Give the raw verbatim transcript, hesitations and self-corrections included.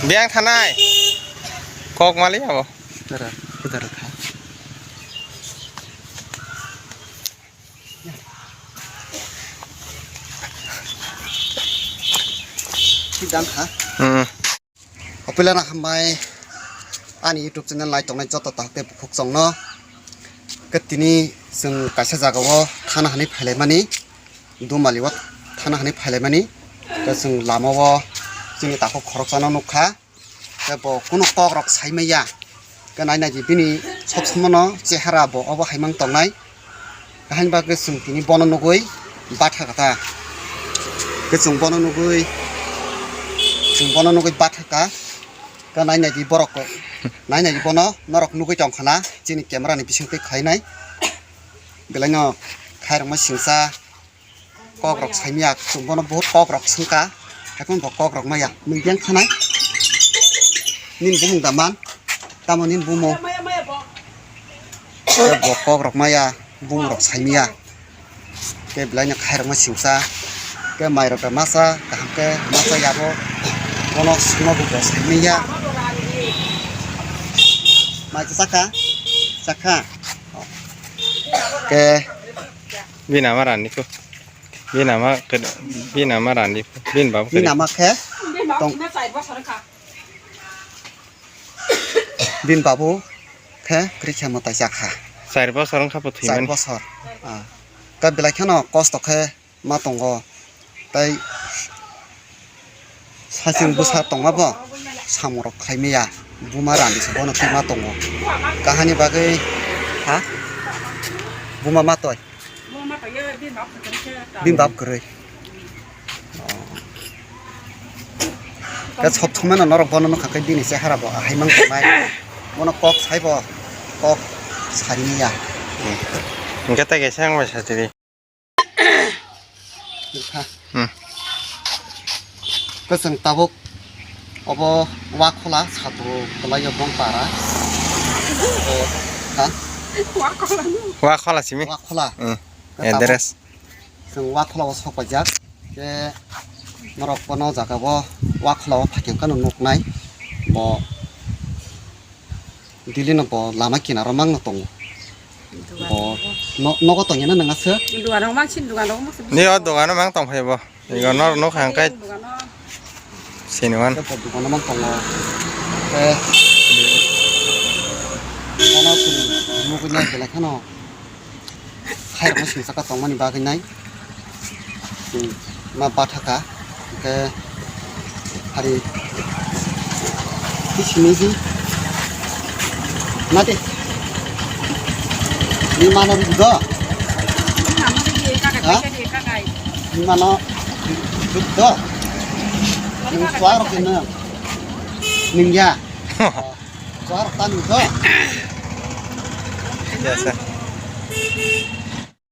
Biyang thanai. Kok mali abo. Dara, dara kha. Sidang kha. Hmm. Kopilana hambai ani YouTube channel nai tongnai joto tahok tei bukhuk chongno. Ke tini chwng kaisa jagao thana hwnwi phailaimani, Dumali o thana hwnwi phailaimani. Ke chwng lamao chini takhuk khoroksano nukha. Ke bo kunu kokrok saimaya. Ke nai nai di bini sob somono chehara bo obo haimang tongnai. Kahini bagwi chwng tini bono nugwi batha kha ta. Ke chwng bono nugwi, chwng bono nugwi batha kha. Ke nai nai di borok ko. Nai nai di bono norok nugwi tong khana chini camera ni bising twi khainai. Belai no khairokma singsa. Kokrok saimaya, chwng bono buhut kokrok swngkha, haikhe bo kokrok maya, nwng biyang thanai? Nini bumung da man? Tamo nini bumung? Bo kokrok maya, bumungrok saimaya. Khe belaino khairokma singsa, khe mairok da masa, kaham khe masa yabo, bono swngma bo bo saimaya. Mai khe chakha? Chakha? Khe Bini ama rani ko. Bini ama ked-, bini ama rani ko. Bini baba ked-, Bini ama khe tong. Bini babu khe kwrwi khe mwtai chakha. Char bosor wngkha bo thwimani. Char bosor. Ah. Khe belai kheno kosto khe ma tongo. Tai Saichung bwsa tongma bo samung rok khlai maya, buma rani se bono twi ma tongo. Kahani bagwi ha? Buma ma toi? Bini bab kwrwi. Khe sob thumano norok bono nukha khe bini chehara bo ahai mang tongnai. Bono kok sai bo kok sari maya. Hwnkhe tai kaisa ang bai satiri. Kha. Hmm. Kwchwng tabuk obo Wakhola Satu Kwlaio Bongpara. Eh, ha? Wakhola simi? Wakhola. Hmm. Khe tabuk address. Chwng Wakhola o sok paijak. Khe norok bono jaga bo Wakhola o phaikhe kano nuknai. Bo Dili no bo lama kinaro mangno tongo. Bo no-, nogo tongya na nang aswk? Dugano mang sin, dugano mang sin. Ni o dugano mang tong phai bo. Igo nor nuk hang kai. Dugano. Sini wan. Bo dugano mang tongo. Te bono chwng nugwi nai belai kheno. Khairokma singsa ka tongmani bagwi nai. Hmm, ma bathaka. Hwnkhe hari. Hi simi hi. Nade. Ni mano ruk do. Ha? Ni mano ruk do. Ni suarok ni. Ningya. Chwar tang do. Biasa.